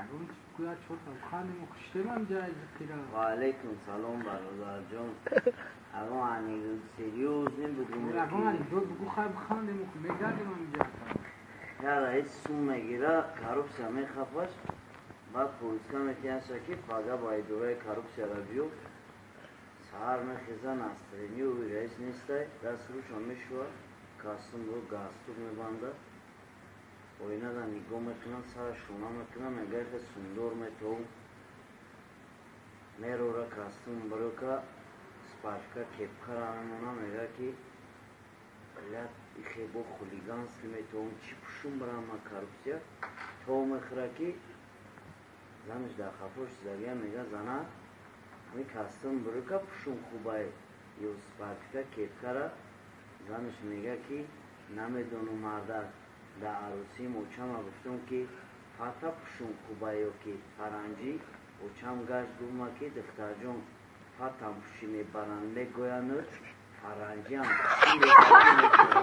Ягон гӯя чорта хандем, хуштемам ҷай зиқира. Ва алейкум салом, бародарҷон. Ягон анекдот серьёзный бугум? Ягон анекдот бугу, хай, бихандем, мегардем ҳамиҷа. Я раис сум мегира, коррупсия мехапаш. Баъд повестка метиҳаша, ки пага ба идораи коррупсияра биё. Саҳар мехеза, настроение уи раис нестай. Даст рӯша мешӯва, костюмро галстук мебанда, оинада нигоҳ мекунад, сара шона мекунад, мега: «Хе сундор метовум». Мерора, костюм брюка, спашка, кепкара мемона, мега ки: «Блядь, ихе бо хулиганский метовум, чӣ пушум барам ма коррупсия?» То мехӯра, ки занаш дар хафош задагия. Мега: «Зана, ҳами костюм брюка пушум хубай ё спашка, кепкара?» Занаш мега ки: «Намедонум, мардак, дар арӯсиим очама гуфтум, ки фата пушум хубай ё ки фаранҷӣ. Очам гашт, гуфтма ки: духтарҷон, фатам пушӣ, мебаранд, мегӯяну фаранҷиам пушӣ, мебаранд, мегӯянд».